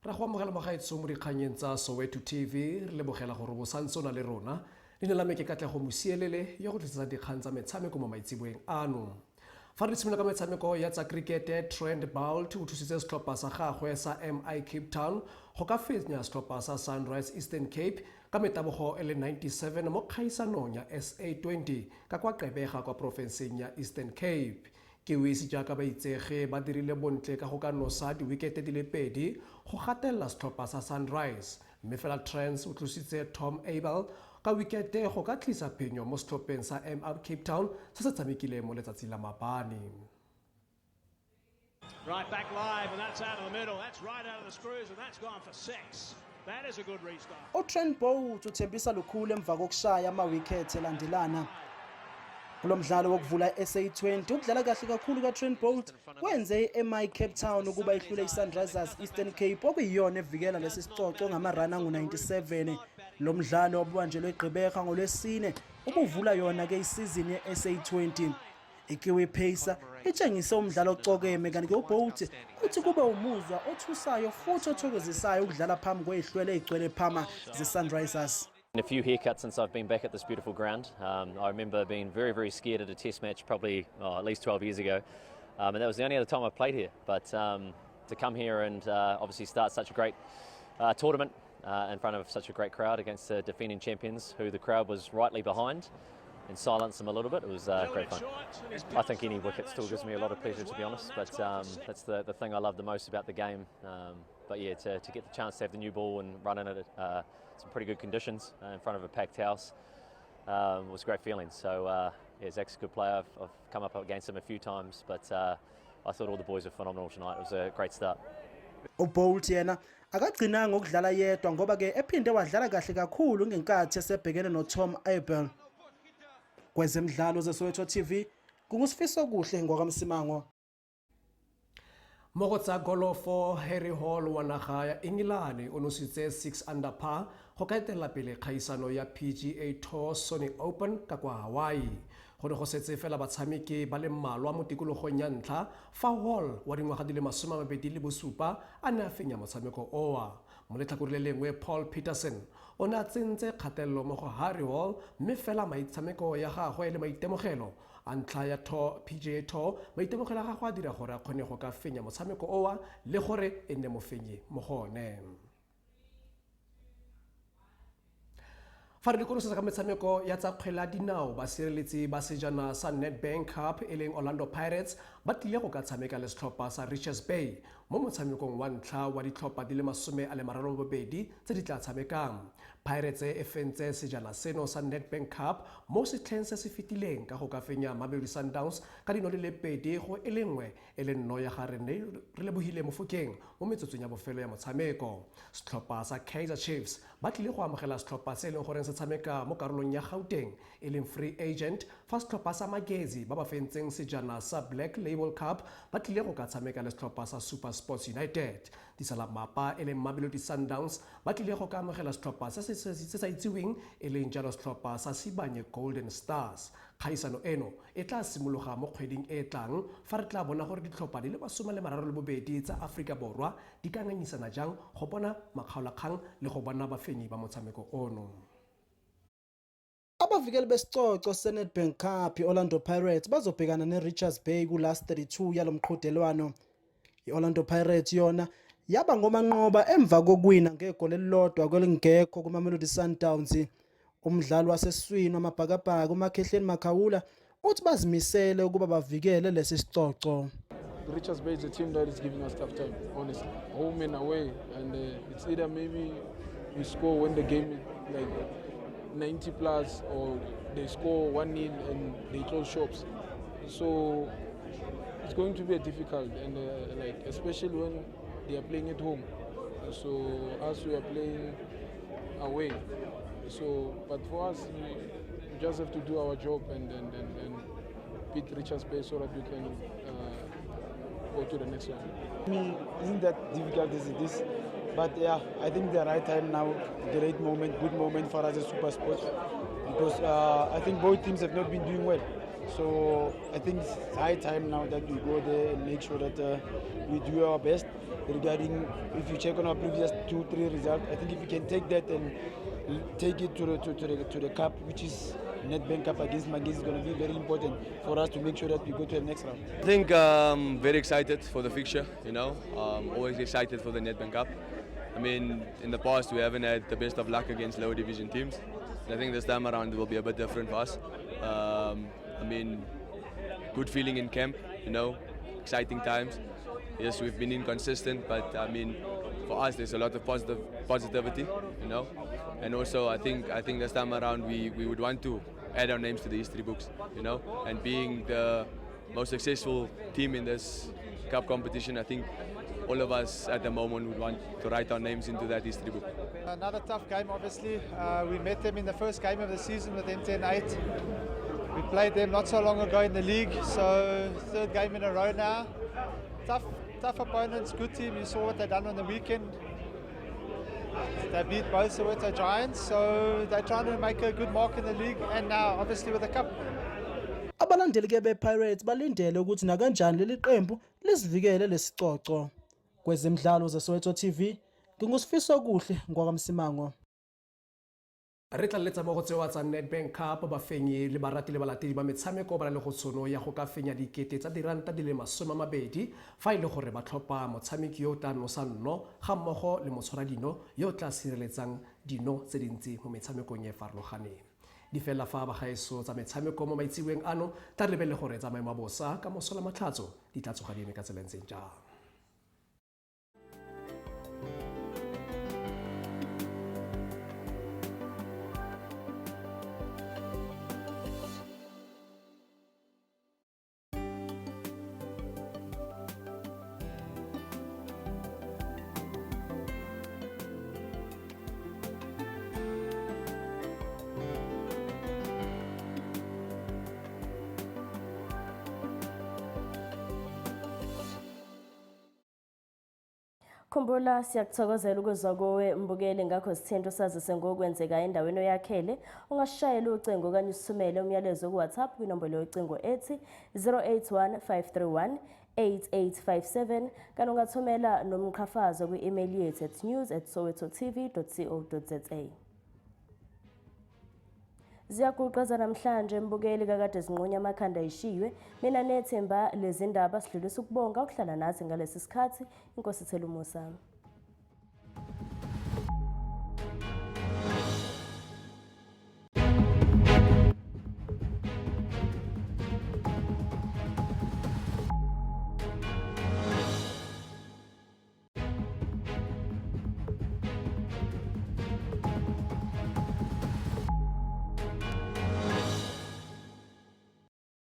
Ra go amogela mogaetsho mo dikganyeng tsa Soweto TV, re lebogela gore bo santse o na le rona. Leina la me ke Katlego Mosielele, yo go tlisetsang dikgang tsa metshameko mo maitseboeng ano. Fa re simolola ka metshameko ya tsa krikete, Trent Boult o thusitse setlhopha sa gagwe sa MI Cape Town go ka fenya setlhopha sa Sunrise Eastern Cape ka metabogo e le 97 mo kgaisanong ya SA20 ka kwa Gqeberha kwa porofenseng ya Eastern Cape. Kiwis jaaka ba itsege ba dirile bontle ka go ka nosa diwikete di le pedi go gatelela setlhopha sa Sunrise, mme fela Trents o tlositse Tom Abell ka wikete go ka tlisa phenyo mo setlhopheng sa MR Cape Town se se tshamekileng mo letsatsing la maabane. Right back live, and that's out of the middle. That's right out of the screws, and that's gone for six. That is a good restart. UTrent Boult uthembisa lukhulu emva kokushaya amawikhethi elandelana. Kulo mdlalo wokuvula i-SA20, ukudlala kahle kakhulu kaTrent Boult kwenze i-MI Cape Town ukuba ihlule i-Sunrisers Eastern Cape okuyiyona evikela lesi sicoco ngama-run angu-97. Lo mdlalo obubanjelwe eGqeberha ngoLwesine ubuvula yona-ke isizini ye-SA20. IKiwi Pacer itshengise umdlalo ocokeme kanti-ke uBolt uthi kube umuzwa othusayo futhi othokozisayo ukudlala phambi kwezihlwele ezigcwele phama ze-Sunrisers. A few haircuts since I've been back at this beautiful ground. I remember being very, very scared at a test match probably at least 12 years ago. And that was the only other time I've played here. But to come here and obviously start such a great tournament in front of such a great crowd against the defending champions, who the crowd was rightly behind, and silence them a little bit, it was great fun. I think any wicket still gives me a lot of pleasure, to be honest, but that's the thing I love the most about the game. But yeah, to get the chance to have the new ball and run in it some pretty good conditions in front of a packed house was a great feeling. So yeah, Zach's a good player. I've come up against him a few times, but I thought all the boys were phenomenal tonight. It was a great start. UBolt yena akagcinanga ukudlala yedwa ngoba ke ephinde wadlala kahle kakhulu ngenkathi esebhekene noTom Abell. Kwezemidlalo zeSoweto TV, kunguSifiso Kuhle ngwakaMsimango. Mo go tsa golofo, Harry Hall wa naga ya Engilane o nositse 6 under par go ka etelela pele kgaisano ya PGA Tour Sony Open ka kwa Hawaii. Go ne go setse fela batshameki ba le mmalwa mo tikologong ya ntlha fa Hall wa dingwaga di le 27 a ne a fenya motshameko oa. Mo letlhakore le lengwe, Paul Peterson o ne a tsentse kgatelelo mo go Harry Hall, mme fela maitshameko ya gagwe le maitemogelo a ntlha ya Tour PGA Tour, maitemogelo a gagwe a dira gore a kgone go ka fenya motshameko oa le gore e nne mofenyi mo go one. Fa re dikolosetsa ka metshameko ya tsa kgwele ya dinao, basireletsi ba sejana sa Nedbank Cup e leng Orlando Pirates ba tlile go ka tshameka le setlhopha sa Richards Bay mo motshamekong wa ntlha wa ditlhopha di le 38 tse di tla tshamekang. Pirates e fentse sejana seno sa Nedbank Cup mo setlheng se se fetileng ka go ka fenya Mamelodi Sundowns ka dino di le 2-1, e le nno ya ga Relebohile Mofokeng mo metsotsong ya bofelo ya motshameko. Setlhopha sa Kaizer Chiefs ba tlile go amogela setlhopha se e leng goreng se tshameka mo karolong ya Gauteng e leng Free Agent, fa setlhopha sa Magezi ba ba fentseng sejana sa Black Label Cup ba tlile go ka tshameka le setlhopha sa Super Sports United. Disalamapa e leng Mamelodi Sundowns ba tlile go ka amogela setlhopha se se sa itsiweng e leng jalo setlhopha sa Sibanye Golden Stars. Kgaisano eno e tla simologa mo kgweding e e tlang fa re tla bona gore ditlhopha di le 32 tsa Aforika Borwa di ka ngangisana jang go bona makgaolakgang le go bona bafenyi ba motshameko ono. Abavikeli besicoco seNedbank Cup i-Orlando Pirates bazobhekana neRichards Bay ku-last 32 yalo mqhudelwano. I-Orlando Pirates yona yaba ngomanqoba emva kokuwina ngegoli elilodwa kwelingekho kuMamelodi Sundowns. Umdlali wasesiswini wamabhakabhaka uMakhehleni Makhaula uthi bazimisele ukuba bavikele lesi sicoco. Richards Bay is a team that is giving us tough time, honestly. Home and away, and it's either maybe we score when the game is like 90 plus, or they score 1-0 and they close shops. So it's going to be a difficult, and like especially when they are playing at home. So us, we are playing away. So, but for us, we just have to do our job and beat Richards Bay so that we can go to the next one. I mean, isn't that difficult as it is? But yeah, I think the right time now, the right moment, good moment for us as Super Sports, because I think both teams have not been doing well. So I think it's high time now that we go there and make sure that we do our best. Regarding, if you check on our previous 2-3 results, I think if we can take that and take it to the cup, which is Nedbank Cup against Magesi, is going to be very important for us to make sure that we go to the next round. I think I'm very excited for the fixture. Always excited for the Nedbank Cup. I mean, in the past we haven't had the best of luck against lower division teams. And I think this time around it will be a bit different for us. I mean, good feeling in camp, exciting times. Yes, we've been inconsistent, but I mean, for us there's a lot of positive positivity. And also I think this time around we would want to add our names to the history books, and being the most successful team in this cup competition, I think all of us at the moment would want to write our names into that history book. Another tough game, obviously. We met them in the first game of the season with MTN 8. We played them not so long ago in the league, so third game in a row now. Tough, tough opponents, good team. You saw what they done on the weekend. They beat both Soweto Giants, so they're trying to make a good mark in the league and now, obviously, with the cup. Abalandeli ke bePirates balindele ukuthi nakanjani leli qembu lisivikele lesicoco. Kwezemidlalo zeSoweto TV, nginguSifisokuhle ngwakaMsimango. Re tlaleletsa mo go tsewa tsa Nedbank Cup. Bafenyi le barati le balatedi ba metshameko ba na le go tshono ya go ka fenya R20 000 fa e le gore ba tlhopha motshameki yo o tla nosang nno ga mmogo le motshwaradino yo o tla sireletsang dino tse dintsi mo metshamekong e e farologaneng. Di fela fa bagaeso tsa metshameko mo maitsiweng ano. Tla re lebelele gore tsa maemo a bosa ka mosola matlhatso di tla tsoga di eme ka tsela e ntseng jang. Khumbula, siyakuthokozela ukuzwa kuwe mbukeli, ngakho sithinto sazise ngokwenzeka endaweni oyakhele. Ungashayela ucingo okanye usithumele umyalezo ku-WhatsApp kwinombolo yocingo ethi 081 531 8857, kanti ungathumela nomqhafazo kwi-email yethu at news@sowetotv.co.za. Ziyaguqa zanamhlanje mbukeli, kakade zinqunya amakhanda ishiywe mina nethemba lezindaba. Sidlulisa ukubonga ukuhlala nathi ngalesi sikhathi. Inkosi ithela umusa.